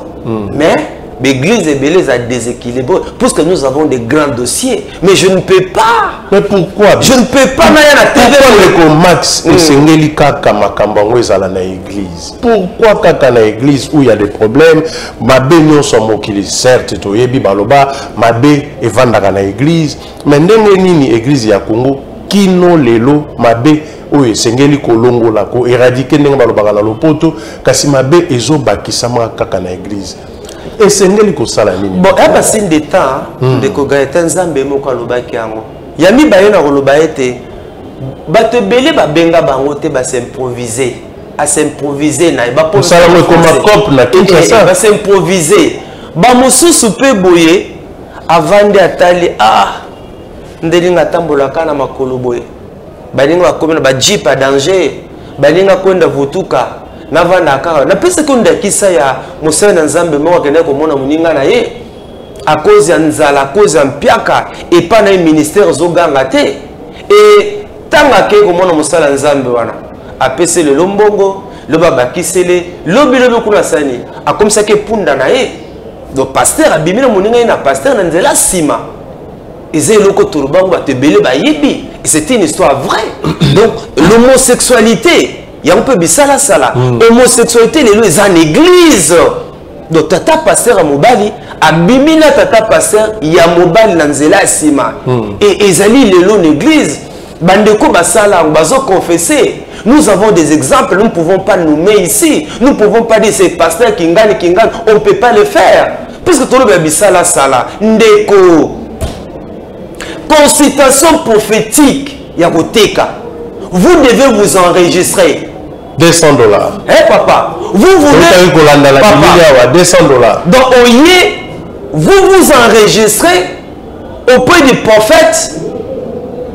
mais l'église ebele eza déséquilibré, puisque nous avons des grands dossiers, mais je ne peux pas. Mais pourquoi? Je ne peux pas naya na TV. Ndeko Max, esengeli kaka makambo yango ezala na église? Pourquoi kaka na église où il y a des problèmes? Mabe nyonso ya mokili, certes toyebi, baloba mabe evandaka na église, mais ndenge nini église ya Congo kino lelo mabe oyo esengeli kolongola, koéradiquer ndenge balobaka na lopoto, kasi mabe ezobakisama kaka na église? Esengeli kosala nini? Bon, ya basigne de temps, ndeko Gaetan, Nzambe moko alobaki yango ya mibale na koloba ete bato ebele babenga bango te, basimprovise, asimprovise na ye. Mosala yango ekoma cope na Kinshasa. Basimprovise. Bamosusu mpe boye avandi, atali: «Ah, ndelinga atambolaka na makolo boye, baninga bakomi na bajeep ya danger, baninga kwenda vutuka, navanda kaka.» Napesaki ndakisa ya mosali na Nzambe moko akendaki komona moninga na ye à cause ya nzala, à cause ya mpiaka epai na ye, ministère ezoganga te. E Ntango akei komona mosala Nzambe wana, apesi lelo mbongo, lobi abakisele, lobi lobi kuna asali, akomisaki epunda na ye. Donc pasteur abimi na moninga ye na pasteur na nzela nsima. Eza eloko tolobango bato ebele bayebi. C'est une histoire vraie. Donc l'homosexualité, yango mpe bisalasala. Homosexualité lelo eza na église. Donc tata pasteur ya mobali abimi na tata pasteur ya mobali na nzela ya nsima. Et ezali lelo na église. Bandeko basala bazo confesser. Nous avons des exemples, nous ne pouvons pas nommer ici. Nous ne pouvons pas dire c'est pasteur Kingani Kingani, on ne peut pas le faire. Puisque tout le monde bisala sala ndeko. Consultation prophétique ya koteka. Vous devez vous enregistrer. $200. Eh papa, vous voulez papa, $200. Donc oyez, vous vous enregistrez auprès du prophète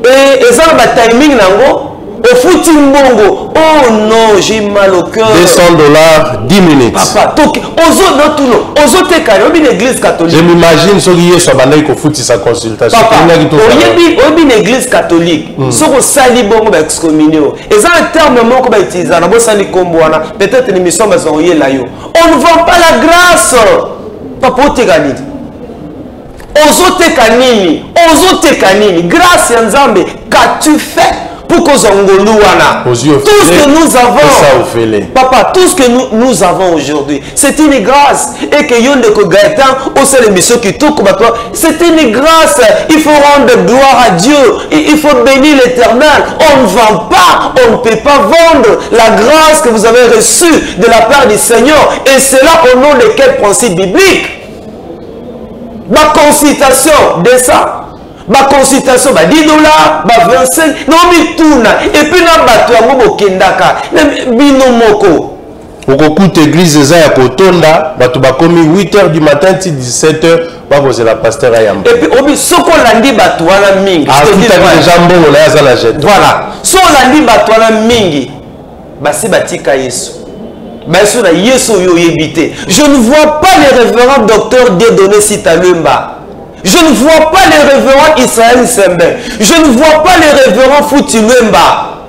et eza na ba timing nango ofuti mbongo. Oh non, j'ai mal au cœur. $200, 10 minutes. Papa, toki ozo no tuno, ozo teka obi na église catholique. Je m'imagine soki Yesu abandaki kofutisa consultation. Papa, oyebi oyebi na église catholique. Soko sali bongo ba excommunier. Eza un terme moko ba utiliser na bosali kombo wana, peut-être ni mission bazo yela yo. On ne vend pas la grâce. Papa, oteka nini? Ozoteka nini? Ozoteka nini? Grâce ya Nzambe, qu'as-tu fait pour que ngolu wana? Tout ce que nous avons, papa, tout ce que nous avons aujourd'hui, c'est une grâce. Et que Yondeko Gaëtan, au seul émission qui tourne, c'est une grâce. Il faut rendre gloire à Dieu. Il faut bénir l'Éternel. On ne vend pas, on ne peut pas vendre la grâce que vous avez reçue de la part du Seigneur. Et c'est là au nom de quel principe biblique? Ma consultation de ça, ma consultation, bah $10, bah 25, non mais tout na. Et puis na bato yango bokendaka, bino moko. Okokuta église eza ya kotonda, bato bakomi 8h du matin ti 17h, bakozela pasteur ayamba. Et puis obi soko landi bato wana mingi. Afutaki déjà mbongo na ye aza na jeton. Voilà. So landi bato wana mingi, basi batika Yesu. Bayesu na Yesu oyo oyebi te. Je ne vois pas les révérends docteur Dieudonné Sitalemba. Je ne vois pas les révérends Israël Sembe. Je ne vois pas les révérends Fouti Lemba.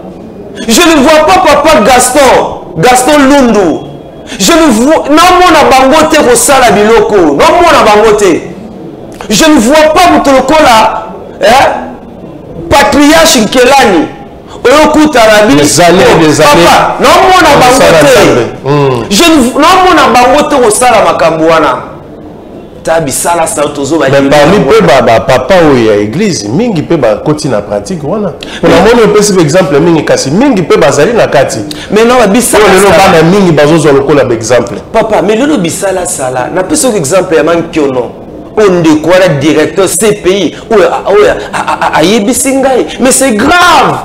Je ne vois pas papa Gaston, Gaston Lundu. Je ne vois namona bango te kosala biloko. Namona bango te. Je ne vois pas moto lokola, hein, Patriarche Nkelani. Oyokuta na bi- Des années, Oh, des années. papa, namona bango Kosala te. Nzambe. Je ne namona bango te kosala makambo wana. Ta bisala sa tozo ba Mais dimi parmi yango. pe ba papa oyo ya église, mingi pe ba koti na pratique wana. Po na moni opesi ba exemple mingi, kasi mingi pe bazali na kati. Mais non, ba bisala Oyo lelo sala. bana mingi bazozwa lokola ba exemple. Papa, mais lelo bisala sala. Na pesi oyo exemple ya Mankiono. Oyo ndeko wana directeur CPI, oyo, oyo, ayebisi ngai. Mais c'est grave.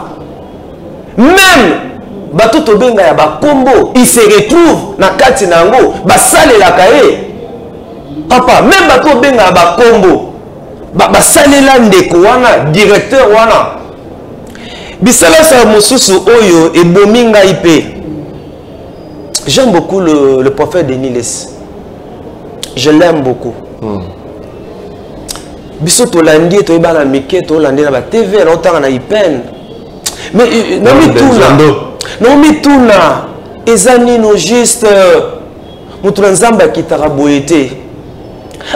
Même bato tobenga ya bakombo, il se retrouve na kati na yango, basalelaka ye. Papa, même bato obenga ya bakombo, basalela ndeko wana, directeur wana. Bisalasala mosusu oyo ebomi ngai pe. J'aime beaucoup le prophète Denis Lessie. Je l'aime beaucoup. Biso tolandi ye, toyeba na mike, tolandi na ba TV, na otanga na IPN. Mais Non, na mituna. Nzando. Na mituna, eza nino juste moto na Nzambe akitaka boye te.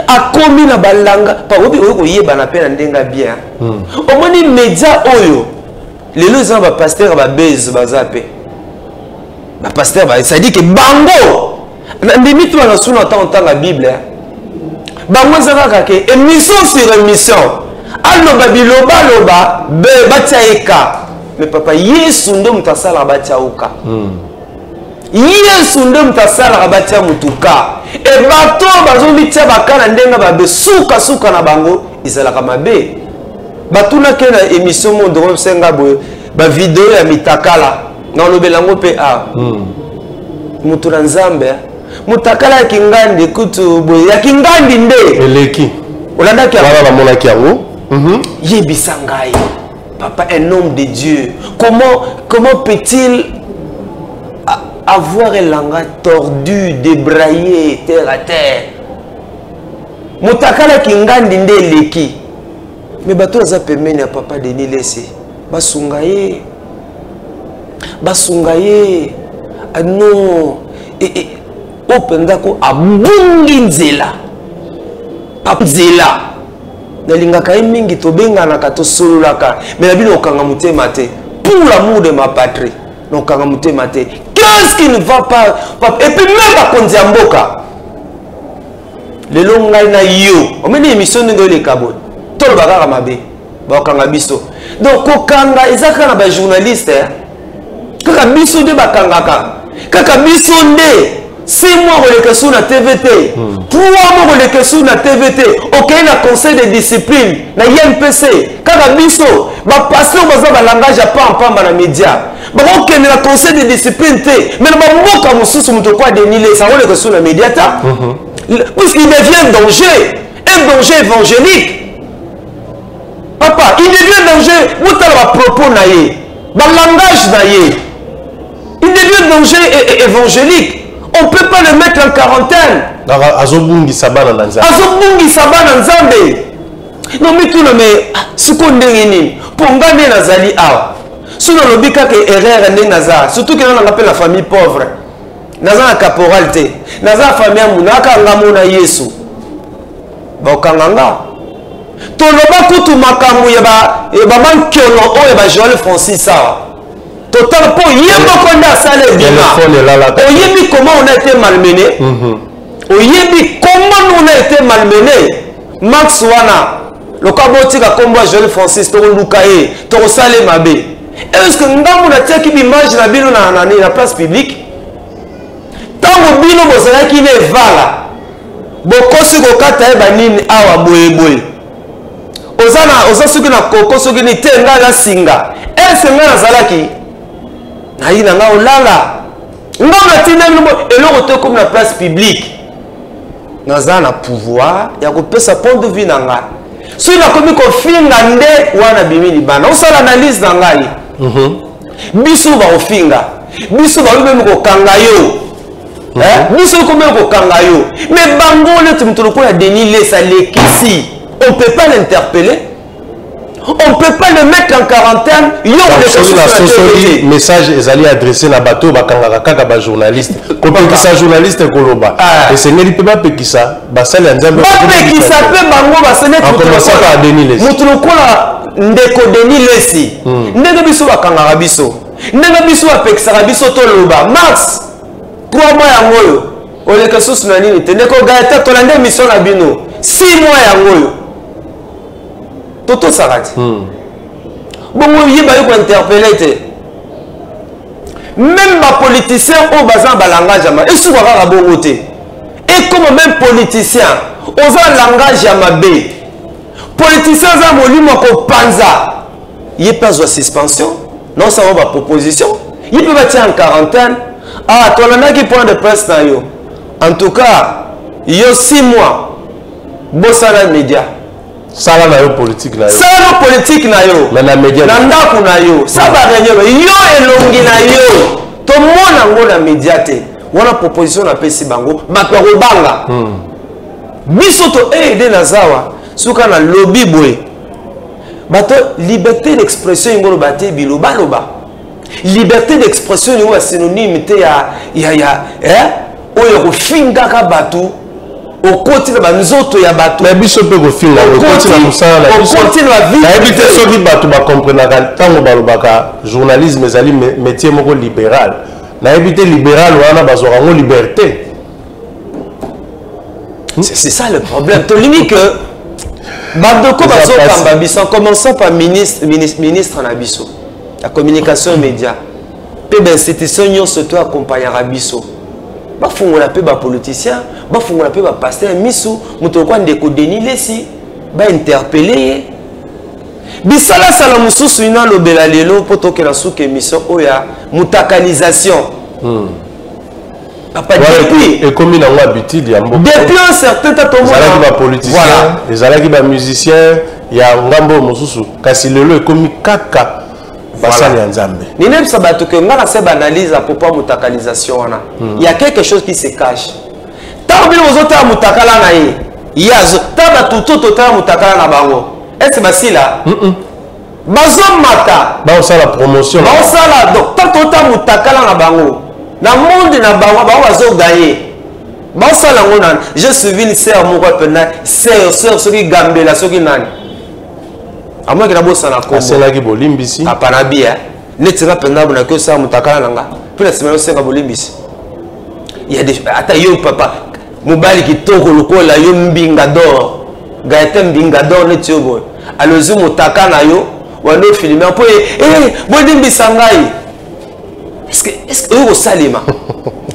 Akomi na balanga, pa obi oyo koyebana pe na ndenge ya bien. Omoni média oyo, lelo eza na ba pasteur ya ba buzz baza pe. Ba pasteur ba, c'est-à-dire que bango, na ndimi to na suna tant tant la Bible, hein. Bango eza kaka ke émission sur émission. Aloba biloba loba, be batia eka. Mais papa, Yesu nde moto asalaka batia oka. Yesu nde moto asalaka batia motuka. E bato bazomitia baka na ndenge babe, suka suka na bango ezalaka mabe. Batunaki na émission moko ndeko mpe boye, ba vidéo ya mitakala. Na olobela yango mpe awa. Moto na Nzambe, hein. Mutakala ya kingandi kutu boye, ya kingandi nde. Eleki. Olandaki yango? Wana namonaki yango. Yebisa ngai, papa, un homme de Dieu, comment peut-il avoir un langage tordu, débraillé, terre à terre? Mutakala kingandi nde eleki. Mais bato aza pembeni ya papa Denis Lessie. Basunga ye. Basunga ye. Ah non. Openza ko abungi nzela. Nzela. Nalingaka ye mingi, tobenganaka, tosololaka. Mais na bino okanga motema te. Pour l'amour de ma patrie. Okanga motema te. Qu'est-ce qui ne va pas? Et puis même bakonzi ya mboka. Lelo ngai na yo. Omeni émission ndenge oleka boye. Toloba kaka mabe. Bakanga biso. Donc kokanga eza kaka na ba journaliste, hein. Kaka biso nde bakangaka. Kaka biso nde 6 mois koleka sur na TVT. 3 mois koleka sur na TVT. Okei na conseil de discipline na INPC. Kaka biso ba pasteur baza ba langage ya pamba na média. Bakokende na conseil de discipline te. Mais na ba mboka mosusu moto kwa Denis Lessie, ça koleka sur na média ta. Puisqu'il devient danger, un danger évangélique. Papa, il devient danger. Botala ba propos na ye, ba langage na ye. Il devient danger évangélique. On ne peut pas le mettre en quarantaine. Azobungisa bana na Nzambe. Azobungisa bana Nzambe. Non mais tout le mais siko ndenge nini? Pour nga nde nazali awa. Soki nalobi kaka erreur ndenge naza, surtout que nanga pe la famille pauvre. Naza na caporal te. Naza famille ya munaka nga mona Yesu. Bakanga nga. Toloba kutu makambo ya ba mankiono oyo ba Joël Francis awa. Total po ye moko nde asala ebima. Oyebi comment on a été malmené? Oyebi comment on a été malmené? Max wana loka botika kombo ya Joël Francis tokoluka ye, tokosala mabe. Est-ce que ngambo natiaki bimage na bino na na na place publique? Tango bino bozalaki na evala, bokosi kokata ye banini awa boye boye. Oza na oza soki na koko soki ni te nga na singa. Est-ce nga nazalaki? Nayi na nga olala. Nga natinda bino eloko te comme na place publique. Naza na pouvoir ya kopesa point de vue na nga. Soki nakomi kofinga nde wana bimi libanda. Osala analyse na ngai. Biso bakofinga. Biso bakomi kokanga yo. Biso komi kokanga yo. Mais bango neti moto lokola Denis Lessie alekisi. On ne peut pas l'interpeller. On ne peut pas le mettre en quarantaine. Le message est allé adresser na bateau bakangaka kaka ba journaliste. Kopekisa journaliste koloba. Et c'est ngeli pe ba pekisa ba sali ya Nzambe. Ba pekisa pe bango ba sene En commençant par Denis Lessie. Mutu lokola ndeko Denis Lessie. Ndenge biso bakangaka biso. Ndenge biso bapekisaka biso toloba. Max 3 mois yango oyo. Oleka susu na nini te. Ndeko Gaëtan tolande émission na bino. 6 mois yango oyo. Toto sakati. Bongo yeba yo ko interpeller te. Même ba politicien oyo baza ba langage ya ma esuka kaka bongo te. Et comme même politicien oza langage ya mabe. Politicien aza molimo ko panza. Ye pas azwa suspension, non ça va ba proposition. Ye peut batia en quarantaine. Ah, tolandaki point de presse na yo. En tout cas, yo 6 mois bosala média. Sala na yo politique na yo. Sala politique na yo. Mais na média. Na ndako na yo. Sa ba réunion yo elongi na yo. To mona ngo na média te. Wana proposition na pesi bango, bato bakobanga. Biso to aider na zawa, suka na lobby boye. Bato liberté d'expression ngolo bate biloba loba. Liberté d'expression ngo synonyme te ya ya ya hein oyo kofingaka bato. Okoti na banzoto ya bato. Mais biso pe kofinga, okoti na mosala na biso. Okoti na vie. Nayebi te soki bato bakomprenaka ntango balobaka journalisme ezali métier moko libéral. Nayebi te libéral wana bazwaka yango liberté. C'est ça le problème. Tolingi que bandoko bazokamba biso, en commençant par ministre na biso, la communication média, pe ba institution nyonso to accompagnera biso. Bafungola pe ba politicien, bafungola pe ba pasteur misu, moto kwa ndeko Denis Lessie, ba interpeller ye. Bisala sala mususu ina lobela lelo po tokela suka émission oya mutakalisation. Papa, depuis et comme il a une habitude, il y a beaucoup. Depuis un certain temps, tout le monde Ezalaki ba politicien, Voilà. ezalaki ba musicien, il y a ngambo mosusu. Kasi lelo ekomi kaka basali ya Nzambe. Ninebisa bato que nga na se banalise à propos ya mutakalisation wana. Il y a quelque chose qui se cache. Tant bino bozotala mutakala na ye, ye azo, tant bato to totala mutakala na bango. Est-ce basila? Bazomata. Baosala promotion. Baosala donc tant tota mutakala na bango. Na monde na bango bango bazo gagner. Baosala ngo nani? J'ai suivi une sœur moko pena sœur sœur soki gambela soki nani. Amaki na bosana kombo. Aselaki bolimbisi. Papa na bien. Neti nga pena bona ko sala mutakala na nga. Puis na sima yo senga bolimbisi. Il y a des ata yo papa mobali kitoko lokola yo mbinga d'or. Gaëtan mbinga d'or neti yo boye. Alozi mutaka na yo wando filmer po eh bolimbisa ngai. Est-ce que oyo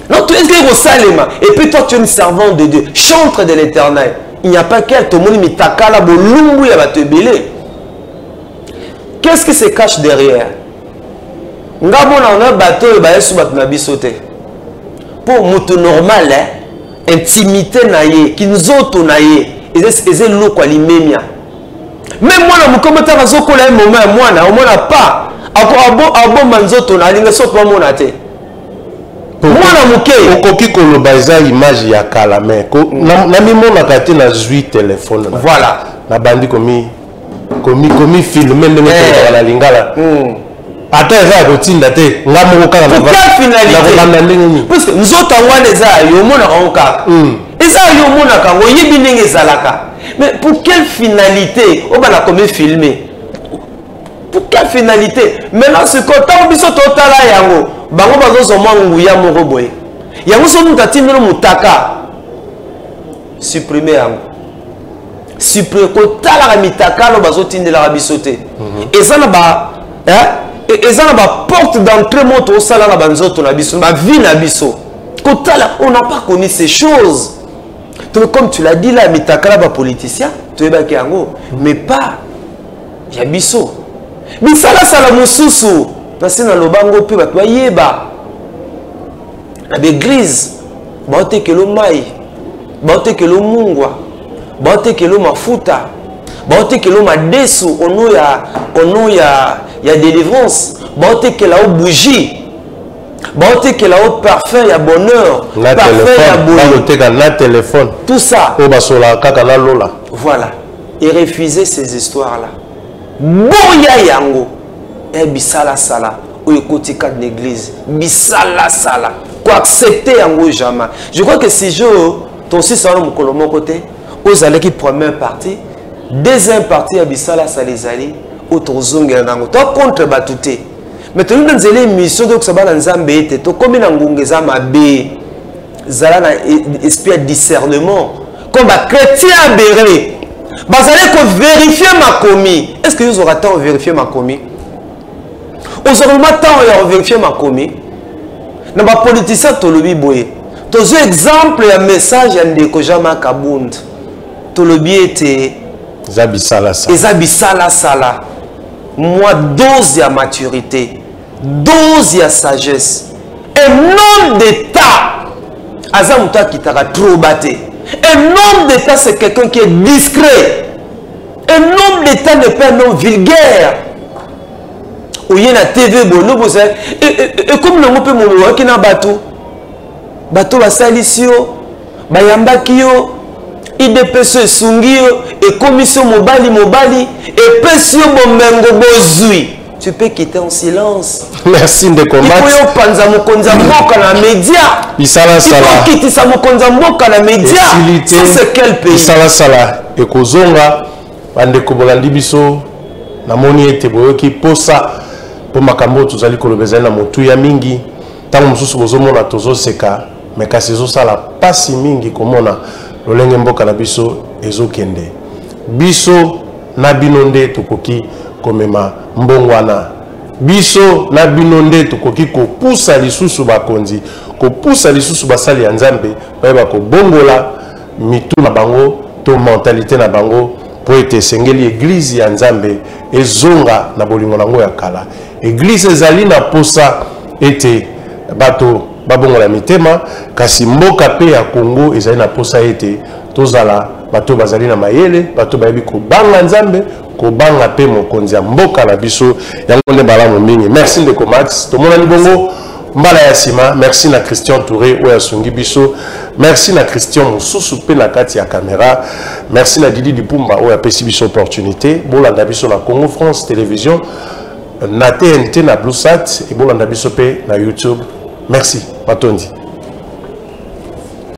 non, tu es que Et puis toi tu es une servante de Dieu, chantre de l'Éternel. Il n'y a pas qu'elle, tout le monde mitakala bolumbu ya bato ebele. Qu'est-ce qui se cache derrière? Nga mona na bato oyo bayesu bato na biso te. Pour moto normal, hein, intimité na ye, kinzoto na ye, eza eloko ya limemia. Même mwana mokombo ntango azokola ye moma ya mwana, omona pa abomba nzoto na alinga soki bamona te. Mwana moke okoki koloba eza image ya kala, mais namimonaka te nazwi telefone. Voilà. Nabandi komi filme ndenge tolobaka na lingala. Ata eza ya kotinda te, nga moko kaka nakobanda ndenge nini? Parce que nzoto yango wana eza ya yo, omonaka yango kaka. Eza ya yo, omonaka yango, oyebi ndenge ezalaka. Mais pour quelle finalité obana komi filmer? Pour quelle finalité? Maintenant ce que tant biso totala yango, bango bazo mwa nguya moko boye. Yango so mutu atindelo mutaka. Supprimer yango. Supprimer kotala mitaka no bazo tindelaka biso te. Eza na ba hein? Eza na ba porte d'entrée moto osala na banzoto na biso, ba vie na biso. Kotala, on n'a pas connu ces choses. Donc comme tu l'as dit là, mitakala ba politicien, tu es ba yango, mais pas ya biso. Bisala sala mususu, nasi na lobango pe bato bayeba. Na l'église, baotekelo mai, baotekelo mungwa, baotekelo mafuta, baotekelo madesu ono ya délivrance, baotekela o bougie, baotekela o parfum ya bonheur, na parfum ya bonheur, baotekela na téléphone, tout ça. O basola kaka na lola. Voilà. Et refuser ces histoires-là. Boya yango e bisala sala oyo ekoti kati na église bisala sala ko accepter yango jamais. Je crois que si je ton six wana mokolo moko te ozalaki première partie, deuxième partie ya bisala sala ezali oyo tozongela nango to contre bato te, mais tolingi na nzela émission toyokisa bana Nzambe ete tokomi na ngonga eza mabe. Zala na esprit ya discernement comme ba chrétien aberré bazali ko vérifier makomi. Est-ce que vous aurez temps de vérifier makomi? Vous aurez temps de vérifier makomi? Na ba politicien tolobi boye. Tozo exemple ya message ya ndeko Jean-Marc Kabund. Tolobi ete eza bisala sala. Eza bisala sala. Moi dose ya maturité, dose ya sagesse. Un homme d'État aza moto akitaka trop batté. Un homme d'État, c'est quelqu'un qui est discret. Un homme d'État n'est pas un homme vulgaire. Oye na TV bono boza et comme nango pe momo ki na bato. Bato basalisi yo, bayambaki yo, IDPS esungi yo, ekomisi yo mobali mobali, epesi yo bomengo bozwi. Tu peux quitter en silence. Merci ndeko Max. Il faut panza mokonza mboka na média. Isala sala. Il faut quitter sa mokonza mboka na média. Ça c'est quel pays? Isala sala ekozonga bandeko bolandi biso namoni ete boyoki posa po makambo tozali koloba ezali na motuya mingi. Tango mosusu bozomona tozoseka, mais kasi ezosala pasi mingi komona lolenge mboka na biso ezokende. Biso na bino nde tokoki komema mbongwana. Biso na bino nde tokoki kopusa lisusu bakonzi, kopusa lisusu basali ya Nzambe, bayeba kobongola mitu na bango to mentalité na bango po ete esengeli église ya Nzambe ezonga na bolingo nango ya kala. Église ezali na posa ete bato babongola mitema, kasi mboka pe ya Congo ezali na posa ete tozala bato bazali na mayele, bato bayebi kobanga Nzambe, kobanga pe mokonzi ya mboka na biso. Yango nde malamu mingi. Merci ndeko Max. Tomonani bongo Mbala ya sima, merci na Christian Touré oyo asungi biso. Merci na Christian mosusu mpe na kati ya caméra. Merci na Didi Dipumba oyo apesi biso opportunité. Bolanda biso na Congo France Télévision, na TNT, na Bluesat, et bolanda biso mpe na YouTube. Merci, matondi.